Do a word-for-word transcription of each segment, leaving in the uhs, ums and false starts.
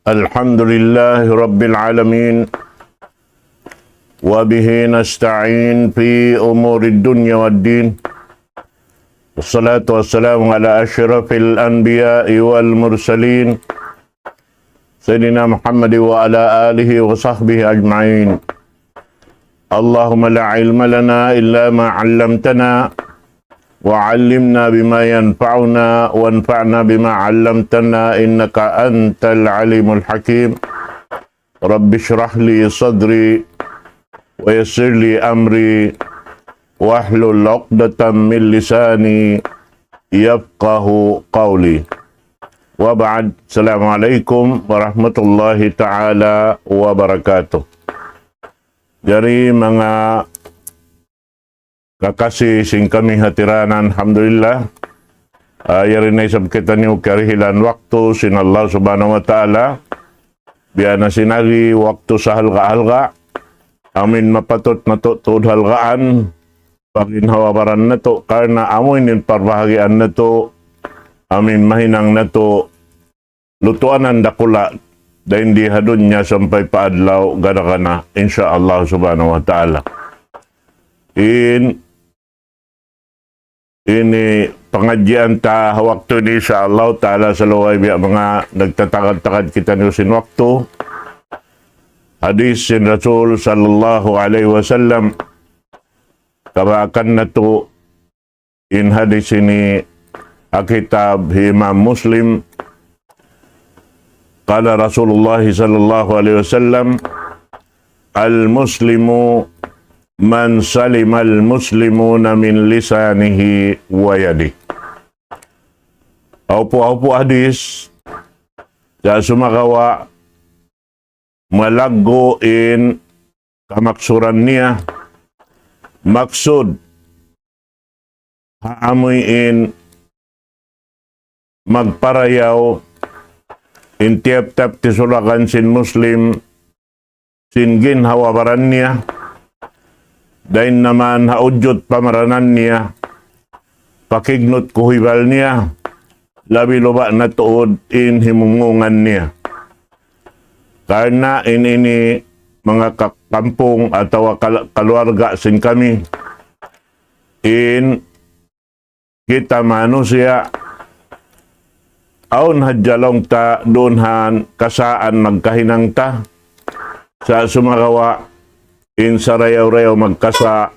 الحمد لله رب العالمين، وبه نستعين في أمور الدنيا والدين، والصلاة والسلام على أشرف الأنبياء والمرسلين، سيدنا محمد وعلى آله وصحبه أجمعين. اللهم لا علم لنا إلا ما علمتنا، وعلمنا بما ينفعنا، وانفعنا بما علمتنا، إنك أنت العليم الحكيم. رب اشرح لي صدري، ويسر لي أمري، واحلل عقدة من لساني يفقه قولي. وبعد، السلام عليكم ورحمة الله تعالى وبركاته. Jari manga kakasi sin kami ha tiranan, alhamdulillah. Ah, yari na isab kitaniyu karihilan waktu sin Allah Subhanahu wa Ta'ala. Biya' na sin agi waktu sahalga'-halga'. Amin mapatut natu' tuud halgaan. Paginhawa-baran natu', karna' amu ini in parbahagian natu'. Amin mahinang natu' lutuanan dakula', dayn di ha dunya sampay pa adlaw gana-gana, insya Allah Subhanahu wa Ta'ala. In, ini pangadjian ta ha waktu ini, insya Allah Ta'ala, salugay biya' manga nagtatagad-tagad kitaniyu sin waktu. Hadis sin Rasul sallallahu alayhi wasallam, kabaakan natu' in hadis ini ha kitab hi Imam Muslim. قال رسول الله صلى الله عليه وسلم: المسلم من سلم المسلمون من لسانه ويده. Aw pu, aw pu hadis, sa' sumagawa' malaggu' in kamaksuran niya. Maksud, ha amuin magparayaw in tiyap-tiyap tisulakan sin Muslim, sin ginhawa-baran niya, dayn naman ha ujud pamaranan niya, pakignut kuhibal niya, labi luba' na tuud in himumungan niya. Karna' in ini manga ka-, kampung atawa kal-, kaluarga sin kami, in kita manusiya', awn hadja laung ta duun ha kasaan magkahinang ta, sa' sumagawa' in sarayaw-rayaw magkasa',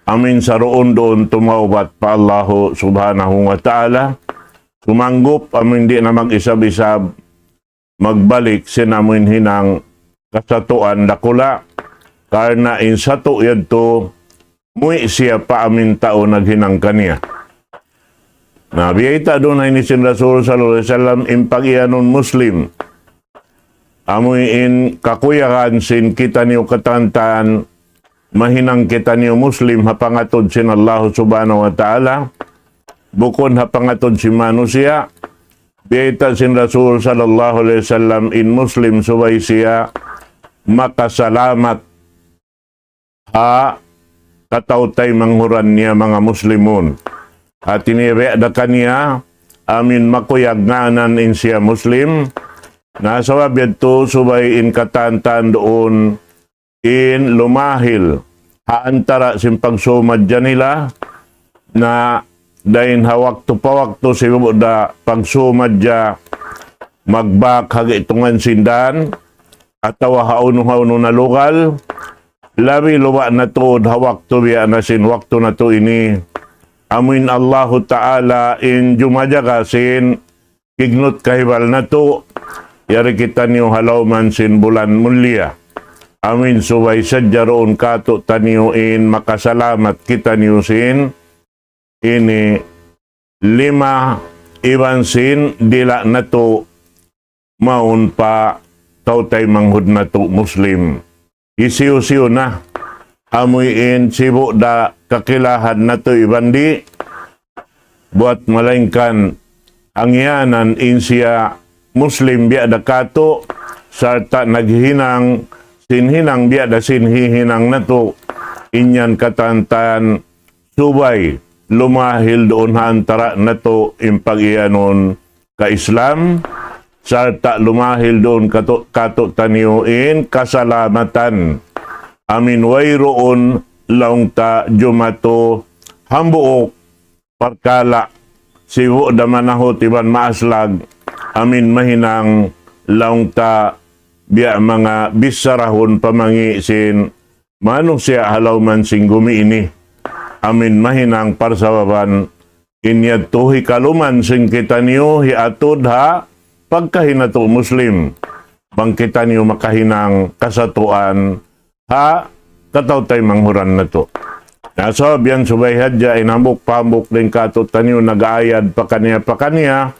amin saruun-duun tumawbat pa Allahu Subhanahu wa Ta'ala, sumanggup amin di' na mag-isab-isab, magbalik sin amuin hinang kasatuan dakula', karna' in satu' yadtu, muwi' siya pa amin tau naghinang kaniya. Na, biyayta' duun ha ini sin Rasul sallallahu alayhi wasallam, in pag-iyanun Muslim, amuin kakuyagan sin kitaniyu katantan, mahinang kitaniyu Muslim ha pangatud sin Allah Subhanahu wa Ta'ala, bukun ha pangatud sin manusiya'. Biyayta' sin Rasul sallallahu alayhi wasallam in Muslim subay siya makasalamat ha kataw-taymanghuran niya manga Muslimun. Hati niya biya' da kaniya, amin makuyag ngānan in siya Muslim. Na sabab yadtu subay in katantan duun in lumahil ha antara' sin pagsumadja nila, na dayn ha waktu pa waktu sibu' da pagsumadja magbak ha gitungan sin dan, atawa hawnu-hawnu na lugal, labi luba' na tuud ha waktu biya' na sin waktu natu' ini. Amuin Allahu Ta'ala in jumajaga sin kignut kahibal natu', yari kitaniyu ha lawm sin bulan mulia. Amuin subay sadja duun kātu'niyu in makasalamat kitaniyu sin ini lima iban sin dila' natu' mawn pa tau taymanghud natu' Muslim. Hisiyu-siyu na, amuin sibu' da kakilahan natu' iban di', buwat malaingkan angiyanan in siya Muslim biya' da kātu', sarta' naghihinang sin hinang biya' da sin hihinang natu', in yan katantan subay lumahil duun ha antara' natu' in pag-iyanun ka-Islam, sarta' lumahil duun katu-, katu'taniyu in kasalamatan. Amin wayruun laung ta jumatu hambuuk parkala' sibu' da manahut iban maaslag, amin mahinang laung ta biya' manga bissarahun pa mangi' sin manusiya' ha lawm sin gumi ini. Amin mahinang parsababan in yadtu hikaluman sin kitaniyu hiatud ha pagkahi natu' Muslim. Bang kitaniyu makahinang kasatuan ha kataw-taymanghuran natu'. Na sabab yan subay hadja in hambuuk pa hambuuk dayn katu'taniyu nag-aayad pakaniya-pakaniya.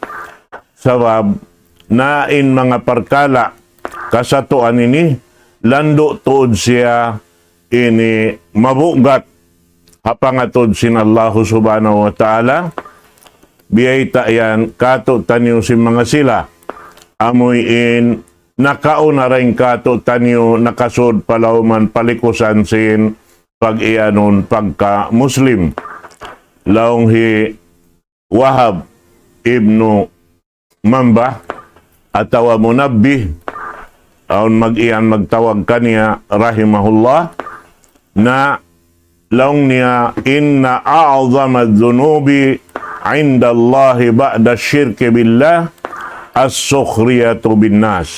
Sabab na in manga parkala' kasatuan ini landu' tuud siya ini mabugat ha pangatud sin Allahu Subhanahu wa Ta'ala. Biyayta' yan katu'taniyu sin manga sila. Amuin nakauna dayn katu'taniyu nakasud pa lawm palikusan sin pag-iyanun pagka Muslim. Laung hi Wahab ibnu Mambah atawa Munabbih, awn mag-iyan magtawag kaniya rahimahullah, na laung niya, إن أعظم الذنوب عند الله بعد الشرك بالله السخرية بالناس.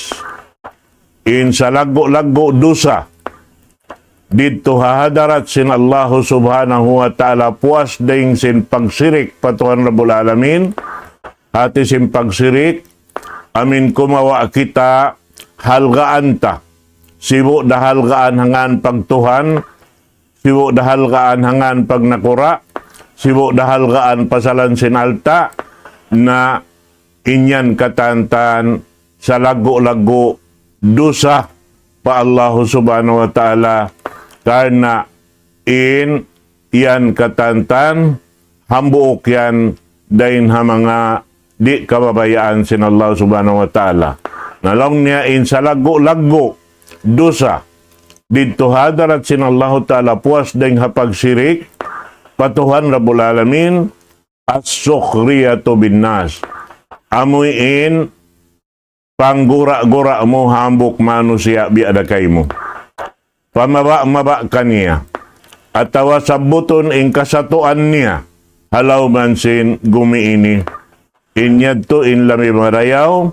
In salaggu'-laggu' dusa didtu ha hadarat sin Allahu Subhanahu wa Ta'ala puas dayn sin pagsirik pa Tuhan Rabbul Alamin. Hati sin pagsirik, amin kumawa' kita halgaan ta. Sibu' da halgaan ha ngan pagtuhan, sibu' da halgaan ha ngan pagnakura', sibu' da halgaan pasalan sin alta', na in yan katantan salaggu'-laggu' dusa pa Allahu Subhanahu wa Ta'ala, karna' in yan katantan hambuuk yan dayn ha manga di' kababayaan sin Allah Subhanahu wa Ta'ala. Na laung niya in salaggu'-laggu' dusa didtu ha hadarat sin Allahu Ta'ala puas dayn ha pagsirik pa Tuhan Rabbul Alamin, السخرية بالناس. Amuin panggura-gura mu hambuuk manusiya' biya' da kaymu. Pamaba-maba kaniya. Atawa sabbutun in kasatuan niya ha lawm sin gumi ini. In yadtu in labi marayaw,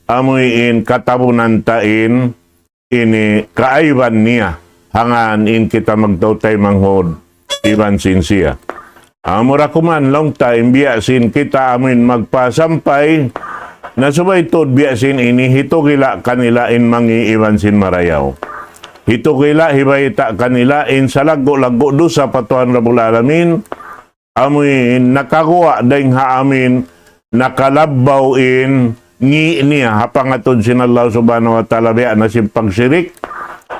amuin katabunan ta in ini kaaiban niya ha ngan in kita magtautay manghud iban sin siya. Amura kuman laung ta in biya' sin kita amuin magpasampay, na subay tuud biya' sin ini hitugila' kanila in mangi' iban sin marayaw. Hitugila' hibayta' kanila in salaggu'-laggu' dusa pa Tuhan Rabbul Alamin, amuin nakaguwa' dayn ha amuin nakalabbaw in ngi' niya ha pangatud sin Allah Subhanahu wa Ta'ala biya' na sin pagsirik,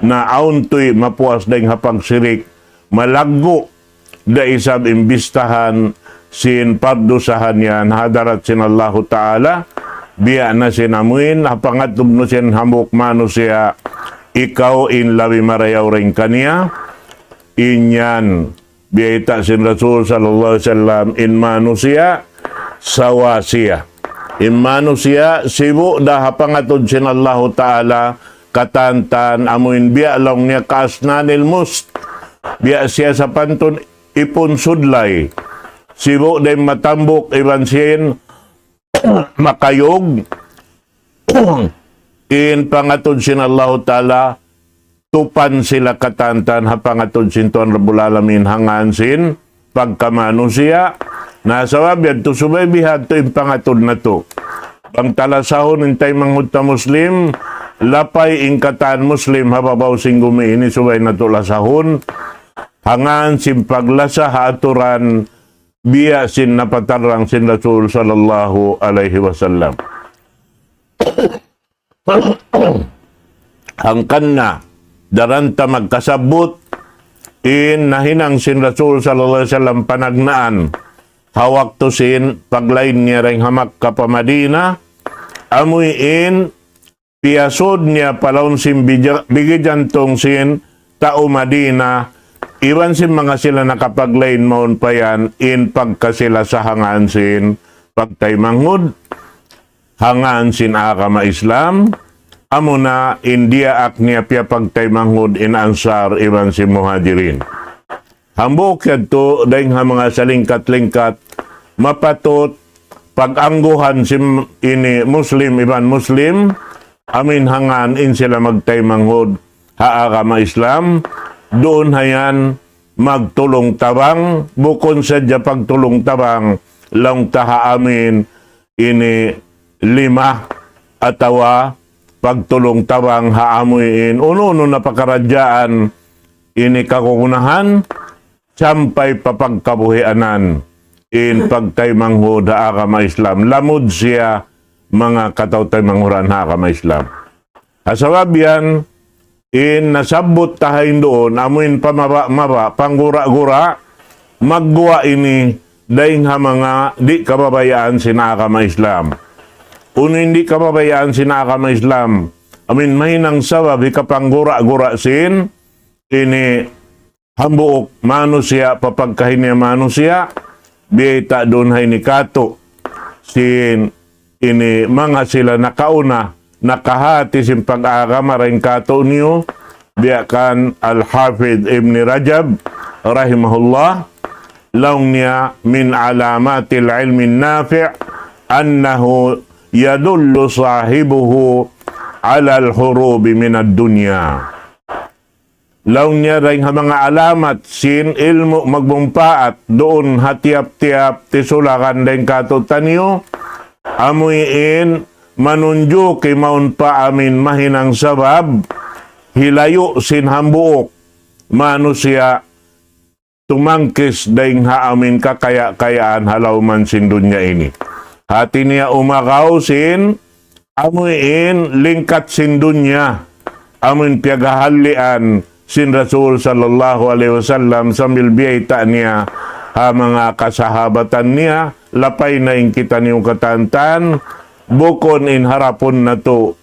na awn tuy mapuas dayn ha pagsirik, malaggu' da isab in bistahan sin pardusahan yan ha hadarat sin Allahu Ta'ala, biya' na sin amuin ha pangatud mu sin hambuuk manusiya', ikaw in labi marayaw dayn kaniya, in yan biyayta' sin Rasul sallallahu alayhi wasallam in manusiya' sawa siya. In manusiya' sibu' da ha pangatud sin Allahu Ta'ala katantan amuin biya' laung niya كأسنان المشط. Biya' siya sapantun ipun sudlay. Sibu' da in matambuk iban sin makayug. In pangatud sin Allahu Ta'ala tupan sila katantan ha pangatud sin Tuhan Rabbul Alamin ha ngan sin pagkamanusiya'. Na sabab yadtu subay bihadtu in pangatud natu'. Bang ta lasahun in taymanghud ta Muslim, lapay in katan Muslim ha babaw sin gumi ini subay natu' lasahun. Ha ngan sin paglasa ha aturan biya' sin napatarrang sin Rasul sallallahu alayhi wasallam. Hangkan na, daran ta magkasabbut, in nahinang sin Rasul sallallahu alayhi wasallam panagnaan, ha waktu sin paglain niya dayn ha Makkah pa Madinah, amuin piyasud niya pa lawm sin bija-, bigi jantung sin tau Madinah, iban sin manga sila nakapaglain mawn pa yan, in pagkasila sa ha ngan sin pagtaymanghud. ha ngan sin agama Islam, amuna in diyaak niya piyapagtaymanghud in Ansar iban sin Muhajirin. Hambuuk yadtu dayn ha manga salingkat-lingkat, mapatut pag-angguhan sin ini Muslim iban Muslim, amuin ha ngan in sila magtaymanghud ha agama Islam, duun ha yan magtulung-tabang, bukun sadja pagtulung-tabang, laung ta ha amuin ini lima atawa pagtulung-tabang ha amuin unu-unu na pakaradjaan ini kagunahan, sampay pa pagkabuhianan in pagtaymanghud ha agama Islam. Lamud siya manga kataw-taymanghuran ha agama Islam. Ha sabab yan, in nasabbut ta ha yan duun, amuin pamaba-maba, panggura-gura, magguwa' ini dayn ha manga di' kababayaan sin agama Islam. Unu in di' kababayaan sin agama Islam, amuin mahinang sabab hikapanggura-gura sin ini hambuuk manusiya' pa pagkahi niya manusiya', biyayta' duun ha ini katu', sin ini manga sila nakauna, nakahati sin pag-agama dayn katu' niyu, biya' kan Al-Hafidh Ibn Rajab, rahimahullah, laung niya, من علامات العلم النافع أنه يدل صاحبه على الهروب من الدنيا. Laung niya dayn ha manga alamat sin ilmu' magmumpaat duun ha tiyap-tiyap tisulakan dayn katu'taniyu, amuin manunjuki mawn pa amuin mahinang sabab hilayu' sin hambuuk manusiya' tumangkis dayn ha amuin kakaya-kayaan ha lawm sin dunya ini. Hati niya umagaw sin amuin lingkat sin dunya, amuin piyaghahallian sin Rasul sallallahu alayhi wasallam sambil biyayta' niya ha manga kasahabatan niya, lapay na in kitaniyu katantan, bukun in harapun natu',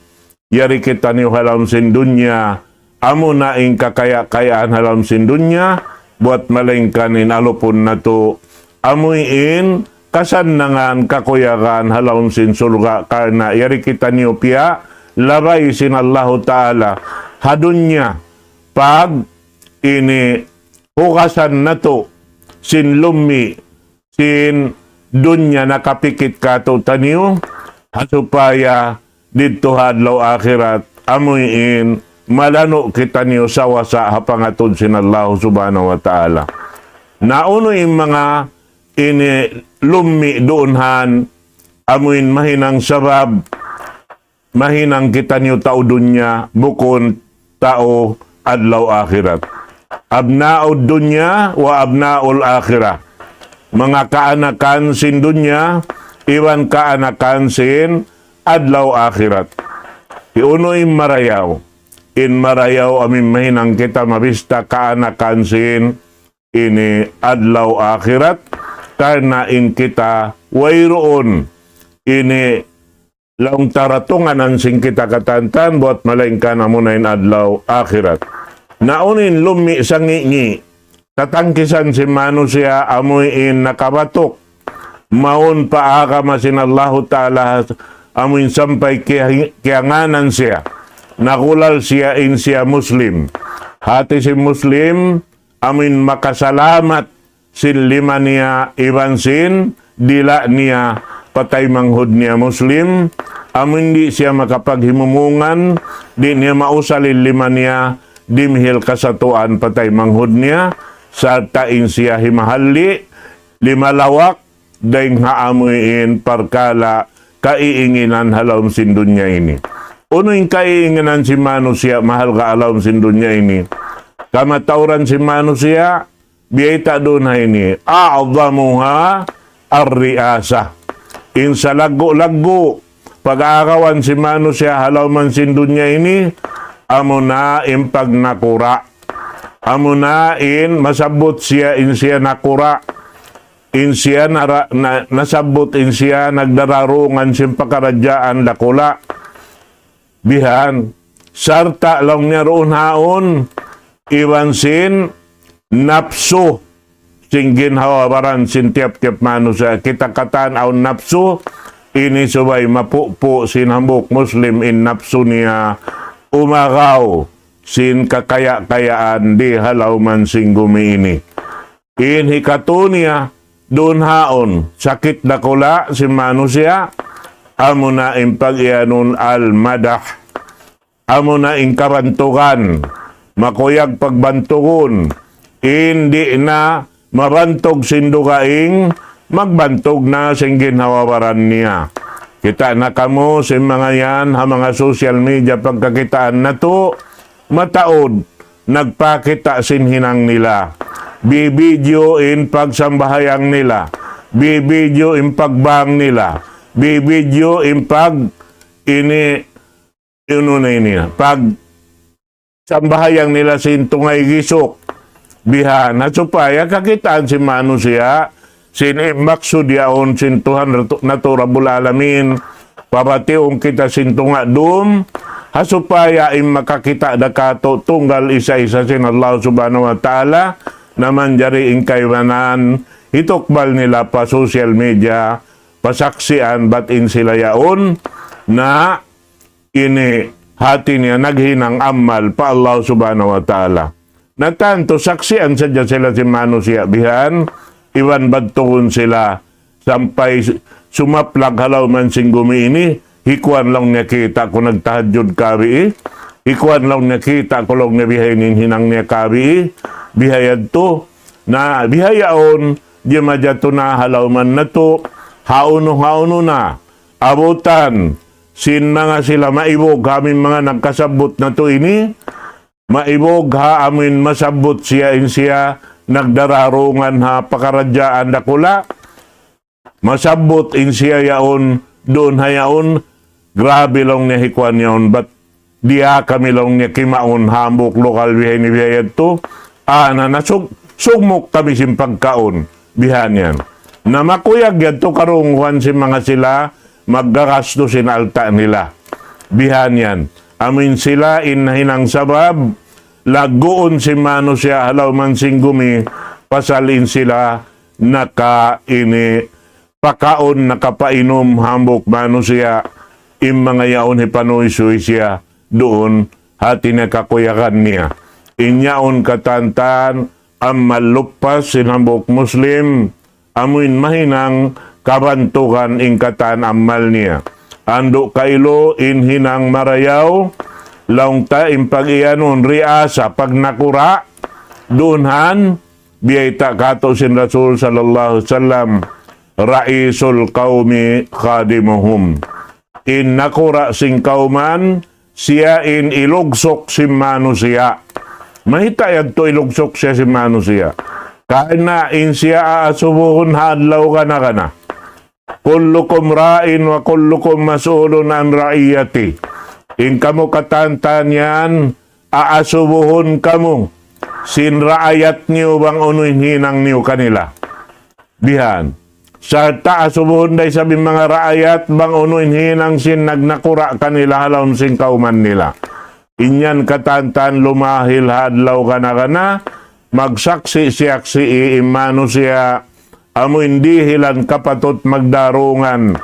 yari kitaniyu ha lawm sin dunya, amuna in kakaya-kayaan ha lawm sin dunya, buwat malaingkan in alupun natu', amuin kasannangan, kakuyagan ha lawm sin surga', karna' yari kitaniyu piyalabay sin Allahu Ta'ala ha dunya, pag ini hugasan natu' sin lummi' sin dunya nakapikit katu'taniyu, ha supaya didtu ha adlaw akhirat, amuin malanu' kitaniyu sawasa ha pangatud sin Allah Subhanahu wa Ta'ala. Na unu in manga ini lummi' duun ha yan, amuin mahinang sabab mahinang kitaniyu tau dunya, bukun tau adlaw akhirat. أبناء الدنيا وأبناء الآخرة. Manga kaanakan sin dunya, iban kaanakan sin adlaw akhirat. Hi unu in marayaw? In marayaw amuin mahinang kita mabista kaanakan sin ini adlaw akhirat, karna' in kita wayruun ini laung ta ratunganan sin kita katantan buwat malaingkan amuna in adlaw akhirat. Na unu in lummi' sangi'-ngi' tatangkisan sin manusiya', amuin nakabatuk mawn pa agama sin Allahu Ta'ala, amuin sampay kiya-, kiyanganan siya, nagulal siya in siya Muslim. Hati sin Muslim, amuin makasalamat sin lima niya iban sin dila' niya, pataymanghud niya Muslim, amuin di' siya makapaghimumungan, di' niya mausal in lima niya, dimihil kasatuan pataymanghud niya, sarta' in siya himahalli', limalawak, dayn ha amuin parkala' kaiinginan ha lawm sin dunya ini. Unu in kaiinginan sin manusiya' mahalga' ha lawm sin dunya ini? Kamatauran sin manusiya', biyayta' duun ha ini, أعظمها الرئاسة. In salaggu'-laggu' pag-aagawan sin manusiya' ha lawm sin dunya ini, amuna in pagnakura'. Amuna in masabbut siya, in siya nakura'. In siya nara-, na-, nasabbut in siya nagdararungan sin pakaradjaan dakula'. Bihan, sarta' laung niya duun haun, iban sin napsu, sin ginhawa-baran sin tiyap-tiyap manusiya'. Kita katan awn napsu, ini subay mapupu' sin hambuuk Muslim in napsu niya umagaw sin kakaya-kayaan di ha lawm sin gumi ini. In hikatu niya, duun haun, sakit dakula' sin manusiya', amuna in pag-iyanun al-madah, amuna in kabantugan, makuyag pagbantugun, in di' na mabantug sin dugaing, magbantug na sin ginhawa-baran niya. Kita' na kamu sin manga yan, ha manga social media pagkakitaan natu', mataud, nagpakita' sin hinang nila. Bibidyo in pagsambahayang nila. Bibidyo in pagbang nila. Bibidyo in pag ini, unu na ini, pagsambahayang nila sin tungay gisuk. Bihan, ha supaya kakitaan sin manusiya', sin maksud yaun sin Tuhan natu', natu' Rabbul Alamin, pabatiun kita sin tunga' dum, ha supaya in makakita' da katu' tunggal isa-isa sin Allah Subhanahu wa Ta'ala, na manjari in kaibanan, hitukbal nila pa social media, pasaksian bat in sila yaun, na ini hati niya naghinang amal pa Allah Subhanahu wa Ta'ala. Na tantu saksian sadja sila sin manusiya' bihan, iban bantugun sila sampay su-, sumaplag ha lawm sin gumi ini, hikuan laung niya kita' ku nagtahajjud kabii, hikuan laung niya kita' ku laung niya bihaini in hinang niya kabii, bihayadtu, na bihayaun, jimajatu na ha lawm natu', haunu-haunu na, abutan, sin manga sila maibug ha amin manga nagkasabbut natu' ini, maibug ha amin masabbut siya in siya nagdararungan ha pakaradjaan dakula', masabbut in siya yaun, duun ha yaun, grabe laung niya hikuan yaun, bat diya kami laung niya kimaun hambuuk lugal bihaini bihayadtu, ana na sug-, sugmuk kami sin pagkaun, bihan yan. Na makuyag yadtu karungugan sin manga sila, maggagastu sin alta' nila. Bihan yan. Amin sila in hinang sabab, lagguun sin manusiya' ha lawm sin gumi, pasal in sila naka ini pakaun, nakapainum hambuuk manusiya', in manga yaun hipanuysuy siya duun hati niya kakuyagan niya. In yaun katantan, amal lupas sin hambuuk Muslim, amuin mahinang kabantugan in katan amal niya. Andu' kailu in hinang marayaw, laung ta in pag-iyanun riasa, pagnakura', duun han, biyayta' katu' sin Rasul sallallahu alayhi wasallam, رئيس القوم خادمهم. In nakura' sin kawman, siya in ilugsuk sin manusiya'. Mayta' yadtu ilugsuk siya sin manusiya'? Karna' in siya aasubuhun ha adlaw kana-kana. كلكم راع وكلكم مسؤول عن رعيته. In kamu katantan yan, aasubuhun kamu sin raayat niyu bang unu in hinang niyu kanila. Bihan. Sarta' asubuhun da isab in manga raayat bang unu in hinang sin nagnakura' kanila ha lawm sin kawman nila. In yan katantan lumahil ha adlaw kana-kana, magsaksi'-siyaksi' in manusiya', amuin dihilan kapatut magdarungan,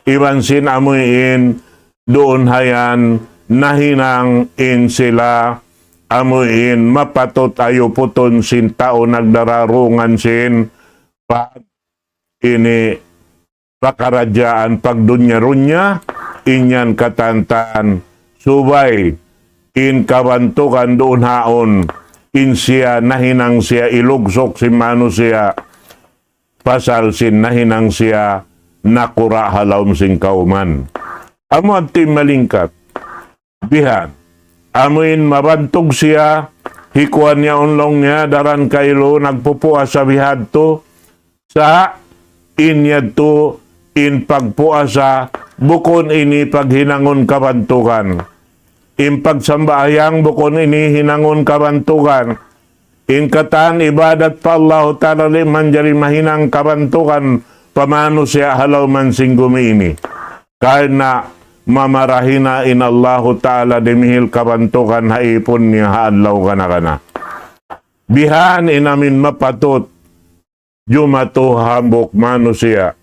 iban sin amuin duun ha yan nahinang in sila amuin mapatut ayuputun sin tau nagdararungan sin pag ini pakaradjaan pagdunya-runya, in yan katantan, subay, in kabantugan duun haun, in siya nahinang siya ilugsuk sin manusiya', pasal sin nahinang siya nakura' ha lawm sin kawman. Amu adtu in malingkat. Bihan. Amuin mabantug siya, hikuan niya unlung niya, daran kailu, nagpupuasa bihadtu, sa' in yadtu in pagpuasa, bukun ini paghinangun kabantugan. In pagsambahayang, bukun ini hinangun kabantugan. In katan ibadat pa Allahu Ta'ala di' manjari mahinang kabantugan pa manusiya' ha lawm sin gumi ini. Karna' mamarahi na in Allahu Ta'ala dimihil kabantugan ha ipun niya ha adlaw kana-kana. Bihan in amin mapatut jumatu hambuuk manusiya'.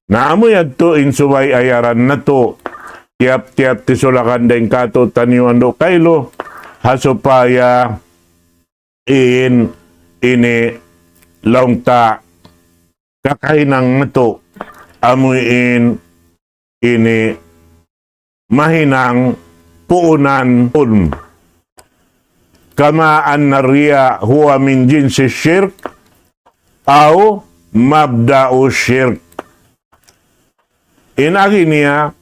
Na amu yadtu in subay ayaran natu', tiyap-tiyap tisulakan dayn kātu'niyu andu' kailu, ha supaya in ini laung ta kakahinang natu', amu in ini mahinang puunan. كما أن الرياء هو من جنس الشرك أو مبدأ الشرك. In agi niya,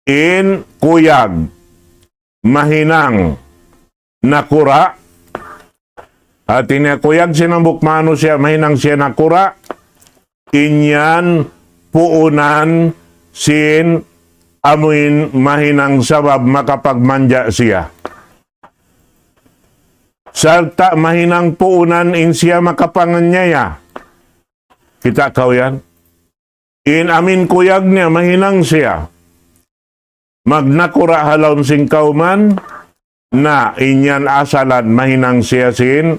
in kuyag, mahinang nakura'. Hati niya kuyag sin hambuuk manusiya', mahinang siya nakura'. In yan puunan sin amuin mahinang sabab makapagmanja siya. Sarta' mahinang puunan in siya makapanganiaya. Kita' kaw yan? In amuin kuyag niya, mahinang siya magnakura' ha lawm sin kawman, na in yan asalan mahinang siya sin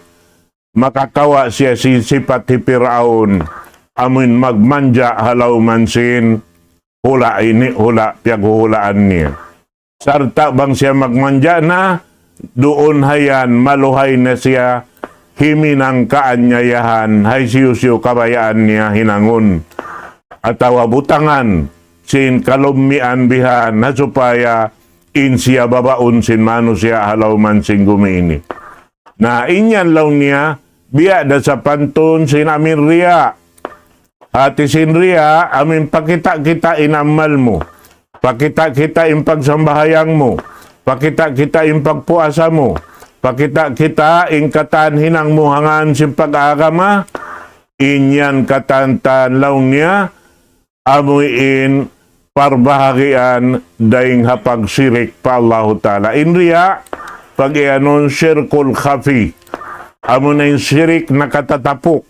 makakawa' siya sin sipat hi Piraun, amuin magmanja ha lawm sin hula' ini, hula' piyaghuhulaan niya. Sarta' bang siya magmanja na, duun hayan maluhay na siya himinang kaaniayahan, hisiyu-siyu kabayaan niya hinangun. Atawa butangan sin kalummian bihan, ha supaya in siya babaun sin manusiya' ha lawm sin gumi ini. Na in yan laung niya, biya' da sapantun sin amuin riya'. Hati sin riya', amuin pakita'-kita' in amal mu. Pakita'-kita' in pagsambahayang mu. Pakita'-kita' in pagpuasa mu. Pakita'-kita' in katan hinang mu ha ngan sin pag-agama. In yan katan-katan laung niya, amuin parbahagian dayn ha pagsirik pa Allahu Ta'ala. In riya', pag-iyanun shirkul khafi. Amuna in sirik nakatatapuk.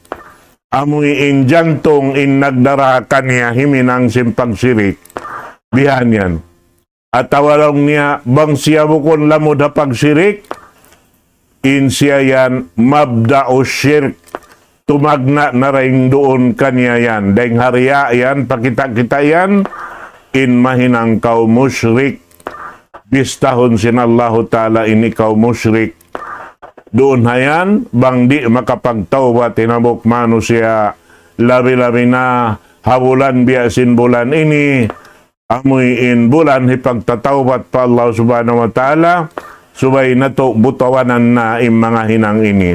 Amuin jantung in nagdara kaniya himinang sin pagsirik. Bihan yan. Atawa laung niya, bang siya bukun lamud ha pagsirik, in siya yan mabda'u shirk. Tumagna' na dayn duun kaniya yan. Dayn ha riya' yan, pakita'-kita' yan, in mahinang kaw mushrik. Bistahun sin Allahu Ta'ala in ikaw mushrik. Duun ha yan, bang di' makapagtawbat in hambuuk manusiya', labi-labi na ha bulan biya' sin bulan ini, amuin bulan hipagtatawbat pa Allah Subhanahu wa Ta'ala, subay natu' butawanan na in manga hinang ini.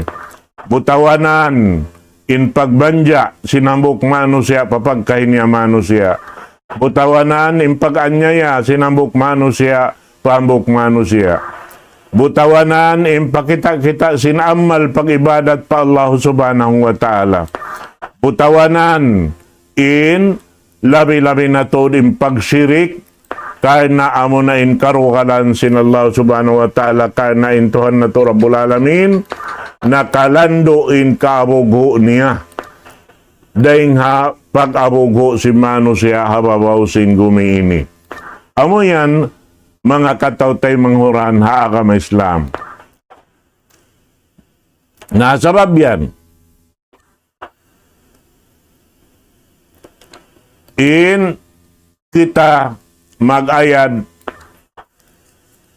Butawanan in pagmanja sin hambuuk manusiya' pa pagkahi niya manusiya'. Butawanan in pag-aniaya sin hambuuk manusiya' pa hambuuk manusiya'. Butawanan in pakita'-kita' sin amal pag-ibadat pa Allah Subhanahu wa Ta'ala. Butawanan in labi-labi na tuud in pagsirik, karna' amuna in karugalan sin Allah Subhanahu wa Ta'ala, karna' in Tuhan natu' Rabbul Alamin, nakalandu' in kaabughu' niya dayn ha pag-abughu' sin manusiya' ha babaw sin gumi ini. Amu yan, manga kataw-taymanghuran ha agama Islam. Na sabab yan, in kita mag-ayad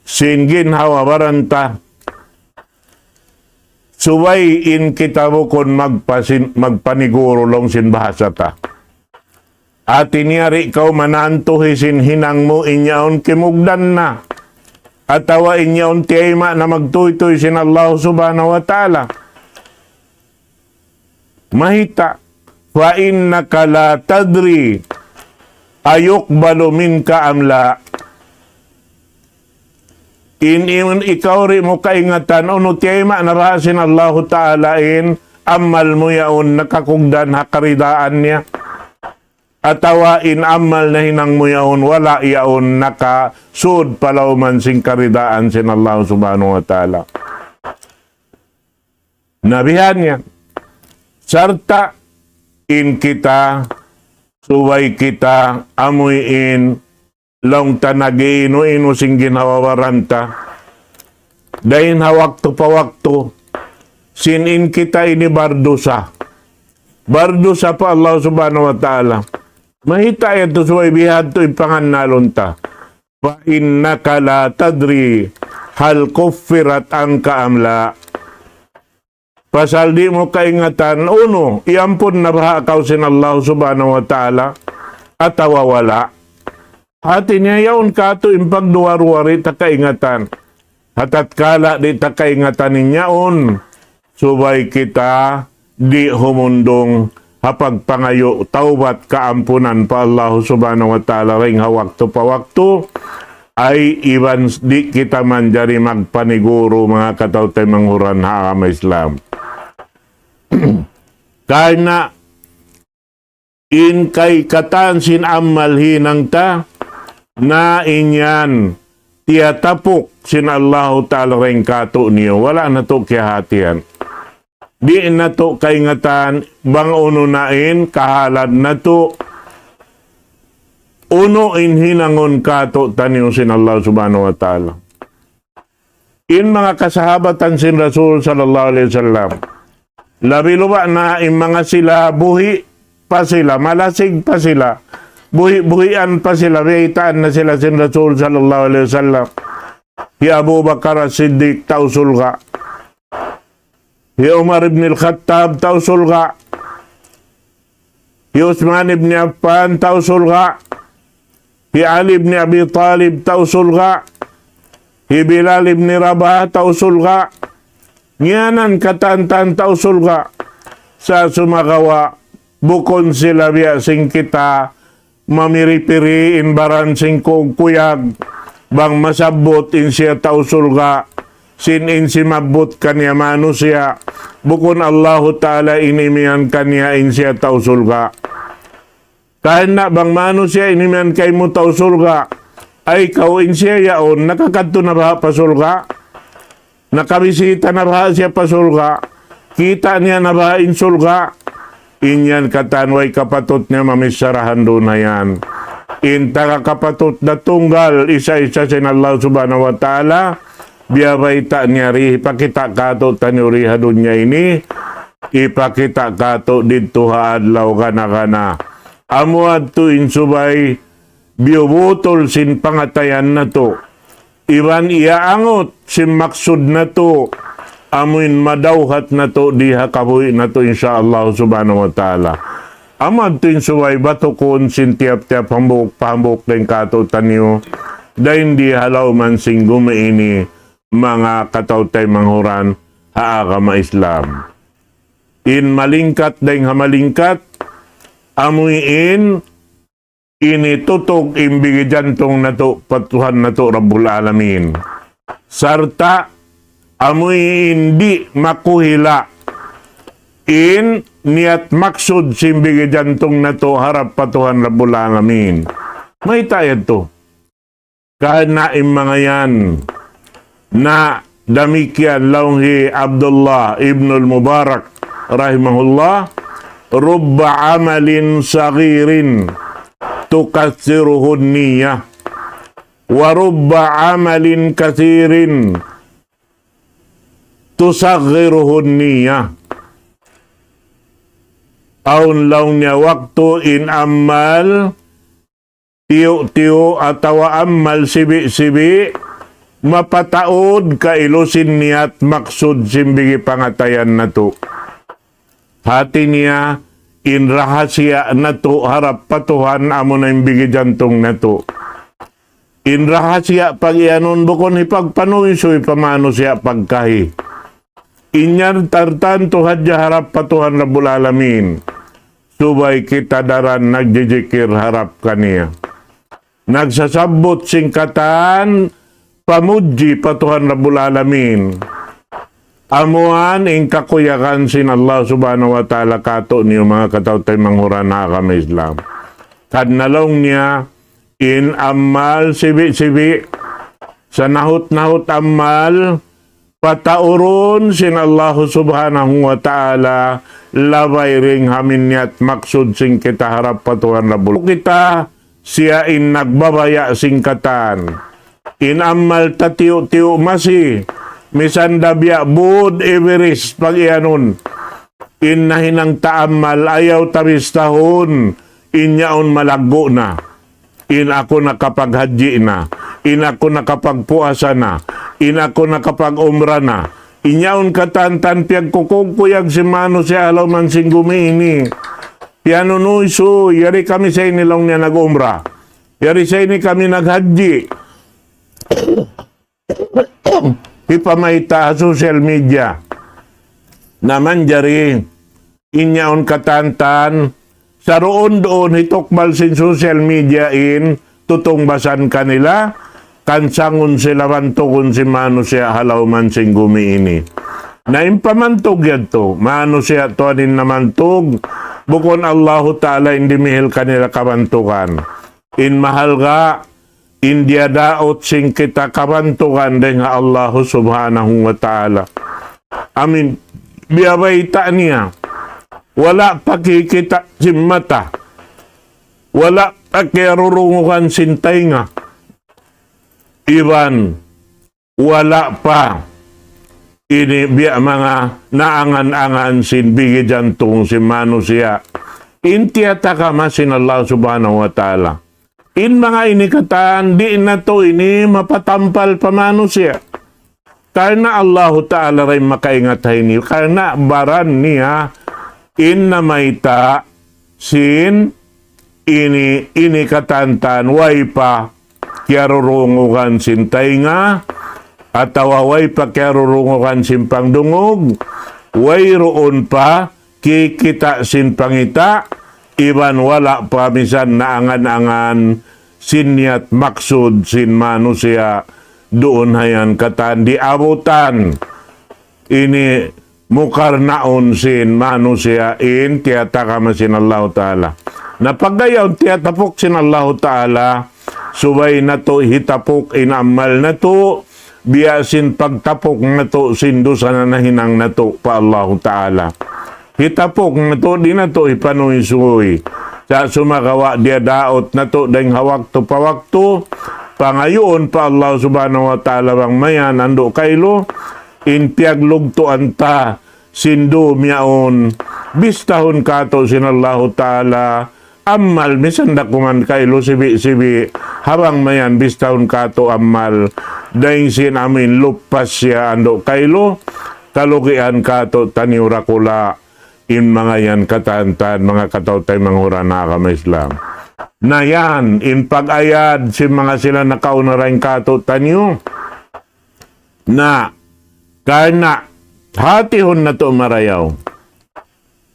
sin ginhawa-baran ta, subay in kita bukun magpasin-, magpaniguru laung sin bahasa ta. Hati niya di' kaw manantuhi sin hinang mu in yaun kimugdan na. Atawa in yaun tiyayma' na magtuytuy sin Allah Subhanahu wa Ta'ala. Mayta', فإنك لا تدري أيقبل منك أم لا. In, in ikaw di' mu kaingatan, unu tiyayma' na baha' sin Allahu Ta'ala in amal mu yaun nakakugdan ha karidaan niya. Atawa in amal nahinang mu yaun, wala' yaun nakasud pa lawm sin karidaan sin Allah Subhanahu wa Ta'ala. Na bihan niya. Sarta' in kita, subay kita, amuin, laung ta nag-iinu-inu sin ginhawa-baran ta. Dayn ha waktu pa waktu, sin in kita ini bardusa. Bardusa pa Allah Subhanahu wa Ta'ala. Mayta' yadtu subay bihadtu in pangannalun ta. فإنك لا تدري هل كفرت عنك أم لا. Pasal di' mu kaingatan, unu, iyampun na baha' kaw sin Allah Subhanahu wa Ta'ala, atawa wala'. Hati niya yaun katu' in pagduwa-ruwa di' ta kaingatan. Ha tatkala di' ta kaingatan in yaun, subay kita di' humundung ha pagpangayu' tawbat kaampunan pa Allah Subhanahu wa Ta'ala dayn ha waktu pa waktu, ay iban di' kita manjari magpaniguru manga kataw-taymanghuran ha agama Islam. Karna' in kay katan sin amal hinang ta, na in yan, tiyatapuk sin Allahu Ta'ala dayn kātu'niyu, wala' natu' kiyahatihan. Di' natu' kaingatan, bang unu na in kahalan natu', unu in hinangun kātu'niyu sin Allah Subhanahu wa Ta'ala. In manga kasahabatan sin Rasul sallallahu alayhi wasallam, labi-labi na in manga sila buhi' pa sila, malasig pa sila, buhi'-buhian pa sila, biyaytaan na sila sin Rasul sallallahu alayhi wasallam. Hi Abu Bakar As-Siddiq tau surga'. Hi Umar ibn al-Khattab tau surga'. Hi Uthman ibn Affan tau surga'. Hi Ali ibn Abi Talib tau surga'. Hi Bilal ibn Rabah tau surga'. Ngiyanan katantan tau surga'. Sa' sumagawa', bukun sila biya' sin kita mamiri-piri in baran sin kuyag, bang masabbut in siya tau surga', sin in simabbut kaniya manusiya', bukun Allahu Ta'ala in imiyan kaniya in siya tau surga'. Karna' bang manusiya' in imiyan kaymu tau surga', ay kaw in siya yaun, nakakadtu na baha' pa surga'? Nakabisita na baha' siya pa surga'? Kita' niya na baha' in surga'? In yan katan way kapatut niya mamichara ha dunya yan. In taga kapatut na tunggal, isa-isa sin Allah Subhanahu wa Ta'ala, biyabayta' niya di, hipakita' kātu'niyu di ha dunya ini, hipakita' kātu' didtu ha adlaw gana-gana. Amu yadtu in subay biyubutul sin pangatayan natu'. Iban iyaangut sin maksud natu', amuin madawhat natu' di ha kabuhi' natu', insya Allah Subhanahu wa Ta'ala. Amu yadtu in subay batukun sin tiyap-tiyap hambuuk pa hambuuk dayn kātu'niyu, dayn di ha lawm sin gumi ini, manga kataw-taymanghuran ha agama Islam. In malingkat dayn ha malingkat, amuin ini tutug in bigi jantung natu' pa Tuhan natu' Rabbul Alamin. Sarta' amuin di' makuhila' in niyat maksud sin bigi jantung natu' harap pa Tuhan Rabbul Alamin. Mayta' yadtu? Karna' in manga yan, na damikkiyan laung hi Abdullah ibnul Mubarak rahimahullah, رب عمل صغير تكثره النية، ورب عمل كثير تصغره النية. Awn laung niya waktu in amal tiyu'-tiyu' atawa amal sibi'-sibi', mapataud kailu sin niyat maksud sin bigi pangatayan natu'. Hati niya, in rahasiya natu' harap pa Tuhan amuna in bigi jantung natu'. In rahasiya pagiyanun bukun hipagpanuysuy pa manusiya' pagkahi. In yan tartantu hadja harap pa Tuhan Rabbul Alamin. Subay kita daran nagjijikir harap kaniya. Nagsasabbut sin katan pamudji pa Tuhan Rabbul Alamin. Amuan in kakuyagan sin Allah Subhanahu wa Ta'ala kātu'niyu manga kataw-taymanghuran ha agama Islam. Karna' laung niya, in amal sibi'-sibi', sanahut-nahut amal, pataurun sin Allah Subhanahu wa Ta'ala, labay dayn ha niyat maksud sin kita harap pa Tuhan Rabbul. Kita siya in nagbabaya' sin katan. In amal ta tiyu'-tiyu' masi, misan da biya' būd Everest pagiyanun. In nahinang ta amal ayaw ta bistahun, in yaun malaggu' na, in aku nakapaghajji na, in aku nakapagpuasa na, in aku nakapag-umra na, in yaun katantan piyagkukuyag sin manusiya' ha lawm sin gumi ini. Piyanunuysuy, yari kami sa ini laung niya nag-umra. Yari sa ini kami naghajji. Hipamayta' ha social media. Na manjari in yaun katantan, saruun-duun hitukbal sin social media in tutungbasan kanila, kansangun sila bantugun sin manusiya' ha lawm sin gumi ini. Na in pamantug yadtu, manusiya' tuud in namantug, bukun Allahu Ta'ala in dimihil kanila kabantugan. In mahalga', in diyadaut sin kita kabantugan dayn ha Allahu Subhanahu wa Ta'ala. Amin. Biya' bayta' niya, wala' pa kikita' sin mata, wala' pa kiyarurungugan sin taynga, iban wala' pa ini biya' manga naangan-angan sin bigi jantung sin manusiya'. In tiyatagama sin Allah Subhanahu wa Ta'ala. In manga ini katan, di' natu' ini mapatampal pa manusiya'. Karna' Allahu Ta'ala da in makaingat ha ini. Karna' baran niya in namayta' sin ini, ini katantan, way pa kiyarurungugan sin taynga, atawa way pa kiyarurungugan sin pangdungug, wayruun pa kikita' sin pangita', iban wala' pa misan naangan-angan sin niyat maksud sin manusiya' duun ha yan katan diabutan. Ini mukarnaun sin manusiya' in tiyatagama sin Allahu Ta'ala. Na pagga yaun tiyatapuk sin Allahu Ta'ala, subay natu' hitapuk in amal natu', biya' sin pagtapuk natu' sin dusa na nahinang natu' pa Allahu Ta'ala. Hitapuk natu', di' natu' hipanuysuy. Sa' sumagawa' diyadaut natu' dayn ha waktu pa waktu, pangayuun pa Allah Subhanahu wa Ta'ala bang mayan andu' kailu, in piyaglugtuan ta sin dum yaun, bistahun katu' sin Allahu Ta'ala, amal misan da kuman kailu sibi'-sibi', ha bang mayan bistahun katu' amal, dayn sin amin lupas siya andu' kailu, kalugian katu' taniyu dakula', in manga yan katantan, manga kataw-taymanghuran ha agama Islam. Na yan, in pag-ayad sin manga sila nakauna dayn katu' taniyu, na, karna', hatihun natu' marayaw.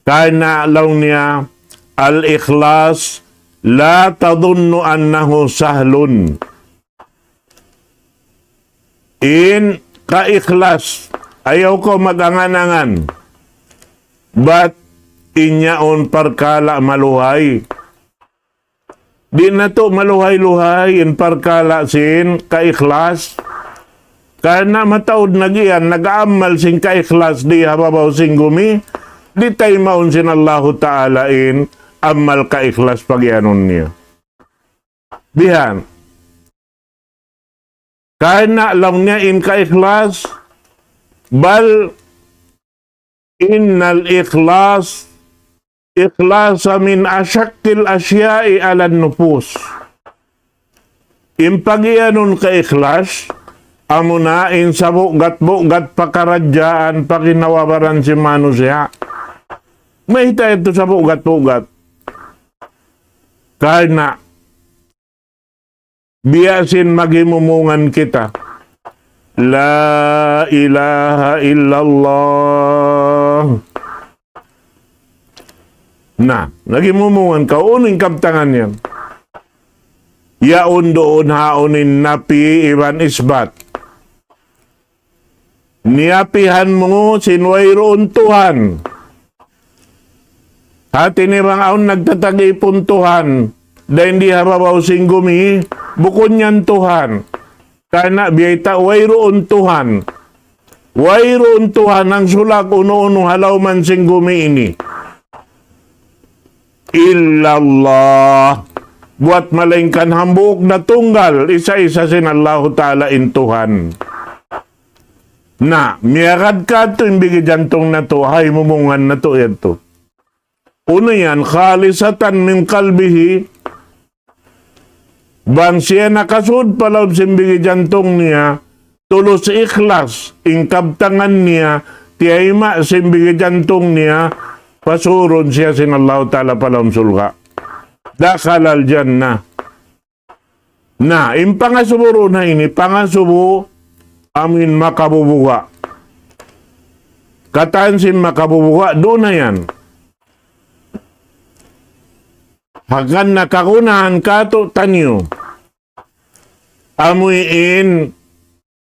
Karna' laung niya, الإخلاص لا تظن أنه سهل. In kaikhlas, ayaw kaw mag-angan-angan. Bat in yaun parkala' maluhay. Di' natu' maluhay-luhay in parkala' sin kaikhlas. Karna' mataud na giyan nag-aamal sin kaikhlas di ha babaw sin gumi, di' taymaun sin Allahu Ta'ala in amal kaikhlas pagiyanun niya. Bihan. Karna' laung niya in kaikhlas, بل إن الإخلاص، الإخلاص من أشق الأشياء على النفوس. In pagiyanun kaikhlas, amuna in sabugat-bugat pakaradjaan pa ginhawa-baran sin manusiya'. Mayta' yadtu sabugat-bugat? Karna' biya' sin maghimumungan kita. لا إله إلا الله. Na, naghimumungan kaw, unu in kabtangan yan? Yaun duun haun in napi iban isbat. Niyapihan mu sin wayruun Tuhan. Hati niya bang awn nagtatagipun Tuhan, dayn di ha babaw sin gumi, bukun yan Tuhan. Karna' biyayta' wayruun Tuhan. Wayruun Tuhan nangsulag unu-unu ha lawm sin gumi ini. إلا الله. Buwat malaingkan hambuuk na tunggal, isa-isa sin Allahu Ta'ala in Tuhan. Na, miyagad katu' in bigi jantung natu', ha himumungan natu' yadtu. Unu yan, خالصة من قلبه. Bang siya nakasud pa lawm sin bigi jantung niya, tulus ikhlas in kabtangan niya, tiyayma' sin bigi jantung niya, pasurun siya sin Allahu Ta'ala pa lawm surga'. دخل الجنة. Na, in pangasubu duun ha ini, pangasubu amuin makabubuga'. Katan sin makabubuga', duun na yan. Hangkan na kagunahan katu' taniyu. Amuin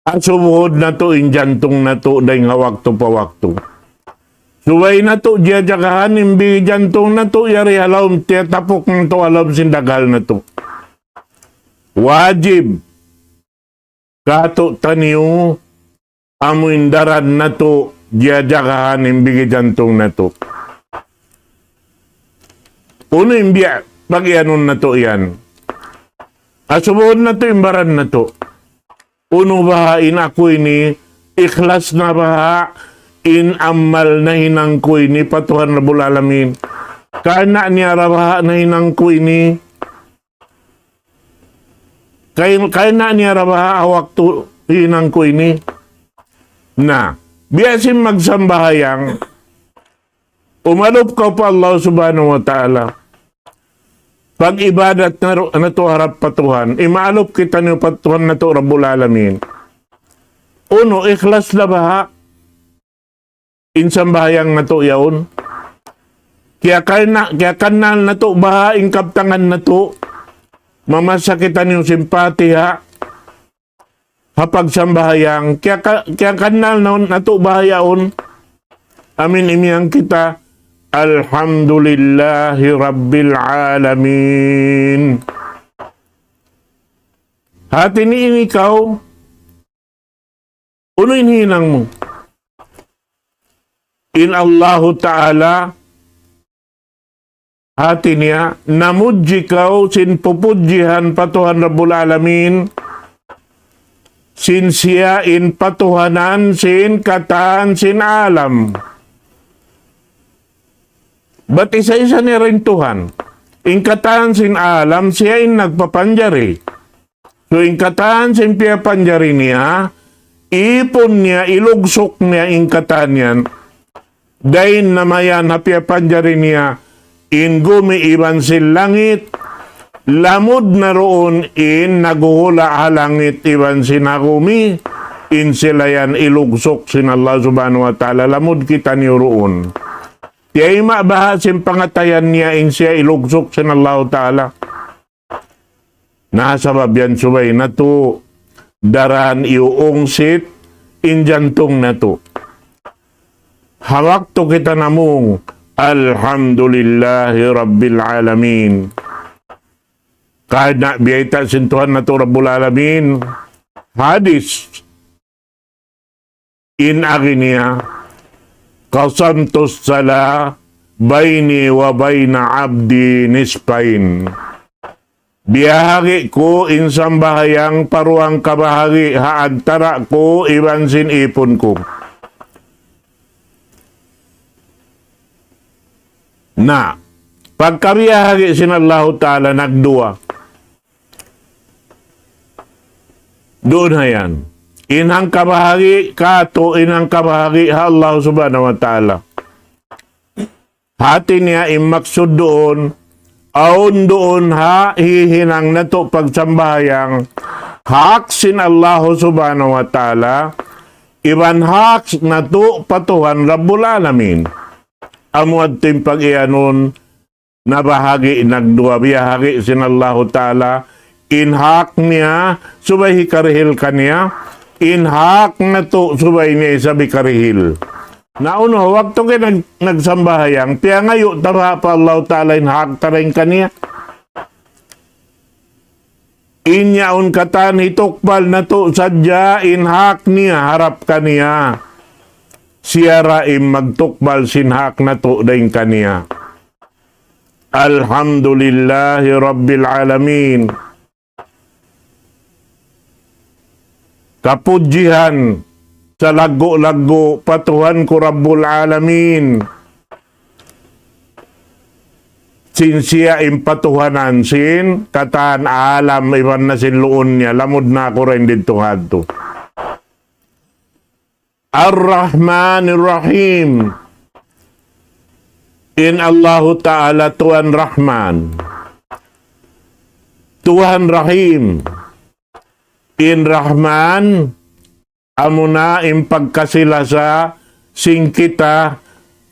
asubuhun natu' in jantung natu' dayn ha waktu pa waktu. Subay natu' jajagahan in bigi jantung natu' yari ha lawm, tiyatapuk natu' ha lawm sin daghal natu'. Wajib katu' taniyu amuin daran natu' jajagahan in bigi jantung natu'. Unu in biya' pag-iyanun natu' yan? Asubuhun natu' in baran natu'. Unu baha' in aku ini, ikhlas na baha' in amal nahinang ku ini pa Tuhan Rabbul Alamin. Karna' niya ra baha' nahinang ku ini. Kay-, karna' niya ra baha' ha waktu hinang ku ini. Na, biya' sin magsambahayang, umalup kaw pa Allah Subhanahu wa Ta'ala. Pag-ibadat na ru-, natu' harap pa Tuhan. Imaalup kitaniyu pa Tuhan natu' Rabbul Alamin. Unu, ikhlas na baha' in sambahayang natu' yaun? Kiyakarna-, kiyakannal natu' baha' in kabtangan natu'? Mamasa kitaniyu sin Fatiha ha pagsambahayang, kiyaka-, kiyakannal na, natu' baha' yaun? Amuin imiyan kita, الحمد لله رب العالمين. Hati niya in ikaw, unu in hinang mu? In Allahu Ta'ala, hati niya, namudji kaw sin pupudjihan pa Tuhan Rabbul Alamin, sin siya in patuhanan sin katan sin alam. Bat isa-isa niya ra in Tuhan. In katan sin alam, siya in nagpapanjari. So, in katan sin piyapanjari niya, ipun niya, ilugsuk niya in katan yan. Dayn na mayan ha piyapanjari niya, in gumi iban sin langit, lamud na duun in naghuhula' ha langit iban sin ha gumi, in sila yan ilugsuk sin Allah Subhanahu wa Ta'ala, lamud kitaniyu duun. Tiyayma' baha' sin pangatayan niya in siya ilugsuk sin Allahu Ta'ala. Na sabab yan subay natu' daran iyuungsit in jantung natu'. Ha waktu kita namung, Alhamdulillahi Rabbil Alamin. Karna' biyayta' sin Tuhan natu' Rabbul Alamin. Hadis. In agi niya, قسمت الصلاة بيني وبين عبدي نصفين. Biyahagi' ku in sambahayang pa duwang kabahagi' ha antara' ku iban sin ipun ku. Na, pagkabiyahagi' sin Allahu Ta'ala nagduwa. Duun ha yan. In hangkabahagi' katu', in hangkabahagi' ha Allah Subhanahu wa Ta'ala. Hati niya in maksud duun, awn duun ha hihinang natu' pagsambahayang, hak sin Allah Subhanahu wa Ta'ala, iban hak natu' pa Tuhan Rabbul Alamin. Amu yadtu in pag-iyanun, nabahagi' nagduwa, biyahagi' sin Allahu Ta'ala, in hak niya, subay hikarihil kaniya, in hak natu', subay niya isab hikarihil. Na unu, waktu kita nag-, nagsambahayang, piyangayu' ta ba pa Allahu Ta'ala in hak ta dayn kaniya? In yaun katan hitukbal natu' sadja in hak niya harap kaniya. Siya ra in magtukbal sin hak natu' dayn kaniya. Alhamdulillahi Rabbil Alamin. Kapudjihan salaggu'-laggu' pa Tuhan ku Rabbul Alamin. sin siya in patuhanan sin katan alam iban na sin luun niya, lamud na aku ra in didtu hadtu. Ar-Rahmanir Rahim. In Allahu Ta'ala Tuhan Rahman. Tuhan Rahim. In Rahman, amuna in pagkasi-lasa sin kita,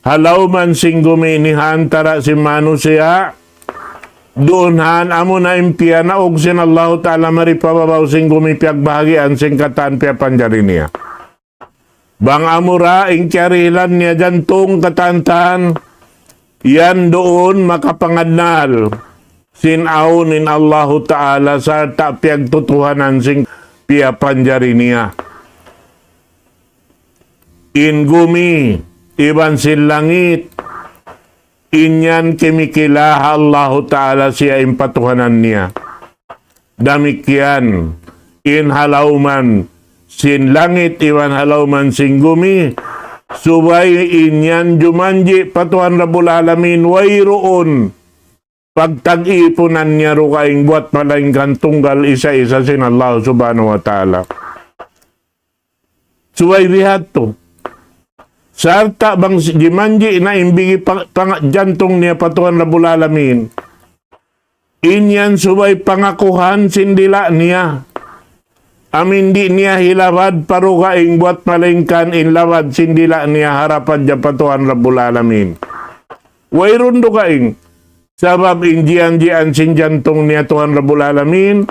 ha lawm sin gumi ini ha antara' sin manusiya', duun han amuna in piyanaug sin Allahu Ta'ala mari pa babaw sin gumi piyagbahagian sin katan piyapanjari niya. Bang amura in kiyarihilan niya jantung katan-katan, yan duun makapangannal sin awn in Allahu Ta'ala sarta' piyagtutuhanan sin piyapanjari niya. In gumi, iban sin langit, in yan kimikila ha Allahu Ta'ala siya in patuhanan niya. Damikkiyan, in ha lawm sin langit iban ha lawm sin gumi, subay in yan jumanji' pa Tuhan Rabbul Alamin, wayruun pagtag-ipunan niya dugaing buat malaingkan tunggal isa-isa sin Allah Subhanahu wa Ta'ala. Subay biya' hādtu. Sarta' bang si-, jimanji' na in bigi pang-, pang-, jantung niya pa Tuhan Rabbul Alamin. In yan subay pangakuhan sin dila' niya. Amu in di' niya hilabad pa dugaing buat malaingkan in labad sin dila' niya harap hadja pa Tuhan Rabbul Alamin. Wayruun dugaing. Sabab in jiyanjian sin jantung niya Tuhan Rabbul Alamin,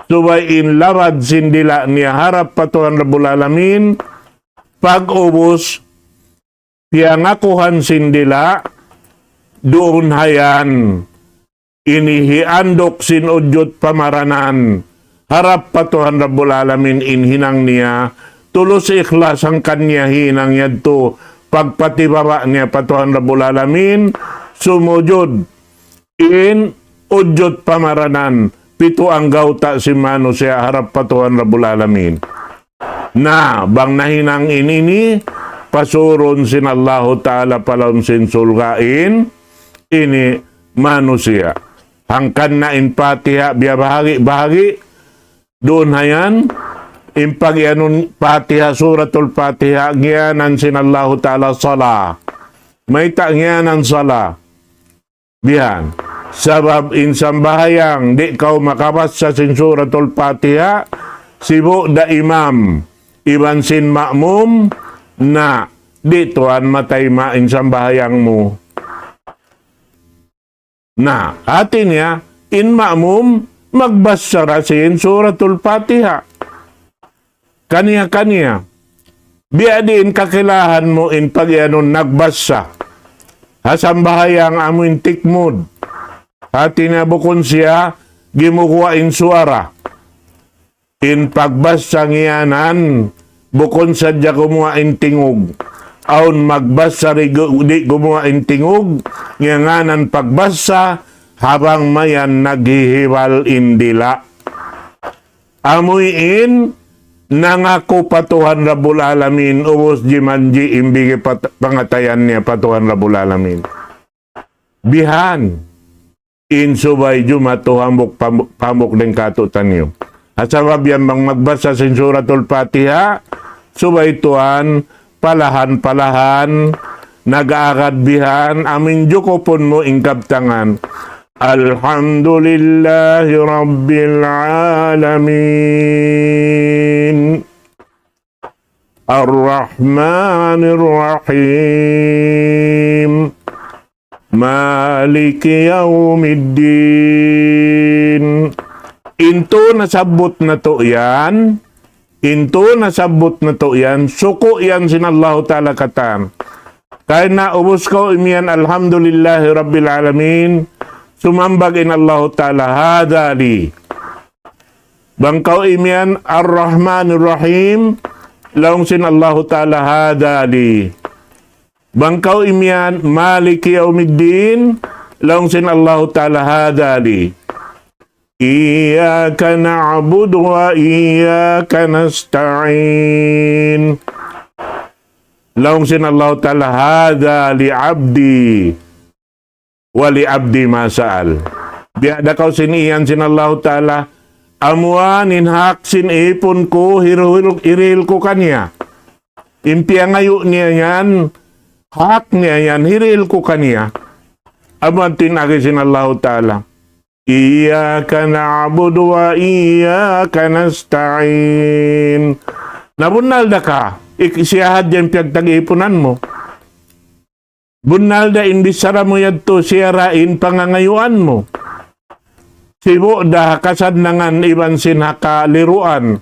subay in labad sin dila' niya harap pa Tuhan Rabbul Alamin, pag'ubus, piyangakuhan sin dila', duun ha yan, ini hianduk sin ujud pamaranan, harap pa Tuhan Rabbul Alamin in hinang niya, tulus ikhlas hangkan niya hinang yadtu, pagpatibaba' niya pa Tuhan Rabbul Alamin, sumujud in ujud pamaranan, pitu anggawta' sin manusiya' harap pa Tuhan Rabbul Alamin. Na, bang nahinang in ini, pasurun sin Allahu Ta'ala pa lawm sin surga' in, ini manusiya'. Hangkan na in Fatiha biya' bahagi'-bahagi', duun ha yan, in pagiyanun Fatiha, Suratul Fatiha, ngiyanan sin Allahu Ta'ala sala. Mayta' ngiyanan sala? Bihan. Sabab in sambahayang, di' kaw makabassa sin Suratul Fatiha, sibu' da imam, iban sin ma'mum, na, di' tuwan matayma' in sambahayang mu. Na, hati niya, in ma'mum, magbassa da sin Suratul Fatiha. Kaniya-kaniya. Biya' diin kakilahan mu in pagiyanun nagbassa. Ha sambahayang amu in tikmud. Hati niya bukun siya gimuguwa' in suwara. In pagbassa ngiyanan, bukun sadja gumuwa' in tingug. Awn magbassa di' gu-, di' gumuwa' in tingug, ngiyanan pagbassa, ha bang mayan naghihibal in dila'. Amuin nangaku pa Tuhan Rabbul Alamin, ubus jimanji' in bigi pat-, pangatayan niya pa Tuhan Rabbul Alamin. Bihan, in subay jumatu hambuuk pam-, hambuuk dayn kātu'niyu. Ha sabab yan bang magbassa sin Suratul Fatiha, subay tuwan palahan-palahan, nag-aagad bihan, amuin jukupun mu in kabtangan. الحمد لله رب العالمين. الرحمن الرحيم. مالك يوم الدين. In tū nasabbut natu' yan, in tū nasabbut natu' yan, suku' yan sin Allahu Ta'ala katan. Karna' ubus kaw imiyan, الحمد لله رب العالمين, sumambag in Allahu Ta'ala, هذا لي. Bang kaw imiyan, الرحمن الرحيم, laung sin Allahu Ta'ala, هذا لي. Bang kaw imiyan, مالك يوم الدين, laung sin Allahu Ta'ala, هذا لي. إياك نعبد وإياك نستعين. Laung sin Allahu Ta'ala, هذا لعبدي. ولعبدي ما سأل. Biya' da kaw sin iyan sin Allahu Ta'ala, amuan in hak sin ipun ku hirihil, hirihil ku kaniya. In piyangayu' niya yan, hak niya yan, hirihil ku kaniya. Amuan in agi sin Allahu Ta'ala. إياك نعبد وإياك نستعين. Na bunnal da ka, ik-, siya hadja in piyagtag-ipunan mu. Bunnal da in bichara mu yadtu, siya ra in pangangayuan mu. Sibu' da ha kasannangan iban sin ha kaliruan,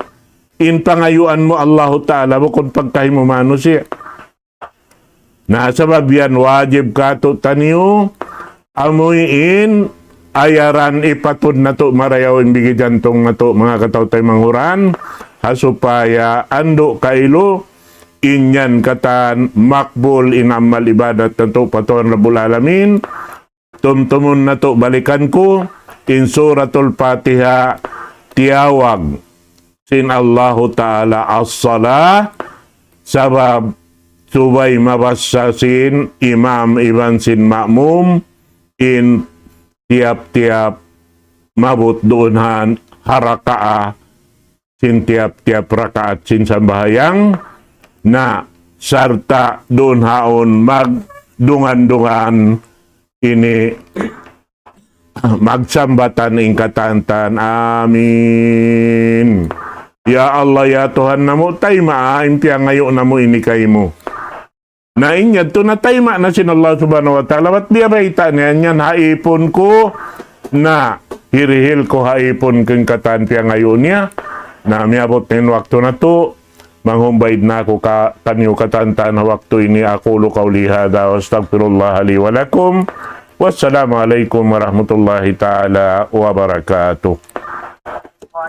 in pangayuan mu Allahu Ta'ala, bukun pagkahi mu manusiya'. Na sabab yan wajib katu' taniyu, amuin ayaran ipatud natu' marayaw in bigi jantung natu' manga kataw-taymanghuran, ha supaya andu' kailu, in yan katan makbul in amal ibadat natu' pa Tuhan Rabbul Alamin, tumtumun natu' balikan ku, in Suratul Fatiha tiyawag sin Allahu Ta'ala as-salah, sabab subay mabassa sin imam iban sin ma'mum, in tiyap-tiyap maabut duun ha rakaat, sin tiyap-tiyap rakaat sin sambahayang, na sarta' duun haun magdungan-dungan ini magsambatan in katan-katan. Amin. Ya Allah, ya Tuhan namu', taymaa in piyangayu' namu' ini kaymu. Na in yadtu natayma' na sin Allah Subhanahu wa Ta'ala, bat biya' bayta' niya yan ha ipun ku, na hirihil ku ha ipun ku in katan piyangayu' niya. Na miyabut na in waktu natu', manghumbay na aku ka-, kaniyu katan-katan ha waktu ini. أقول قولي هذا وأستغفر الله لي ولكم. والسلام عليكم ورحمة الله تعالى وبركاته.